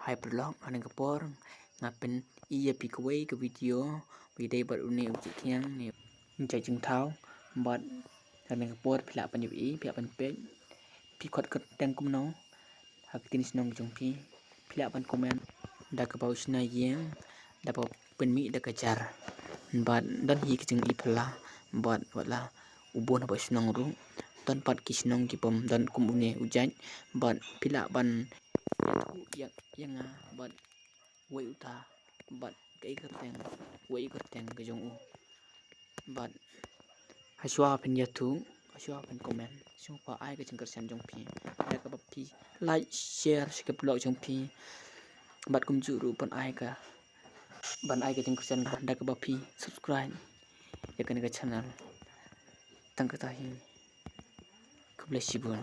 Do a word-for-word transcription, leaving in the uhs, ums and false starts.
Hi paralok, ha kane ka por nga pyni ïa phi kawei ka video ba ïadei bad une u jingkhiang ne u jait jingthaw. Bad ha kane ka por phi lah ban ïohi, phi lah ban peit, phi khot kyrteng kumno ha ka ktien shnong jong phi. Phi lah ban comment da kaba u shna ïing, da kaba pynmih da ka jar. Bad don hi ka jingïapher la bad wat la u bun haba shnong ruh, don pat ki shnong ki bym don kum une u jait. Bad phi lah ban ïathuh ïa, ïa nga bad wei uta bad kaei kyrteng, wei kyrteng ka jong u. Bad hashwa phin ïathuh, hashwa phin comment, sngewbha ai ka jingkyrshan jong phi da kaba phi like, share sha ka vlog jong phi. Bad kumjuh ruh ban ai ka, ban ai ka jingkyrshan da kaba phi subscribe ïa kane ka channel. Tang kata hi. Khublei shibun.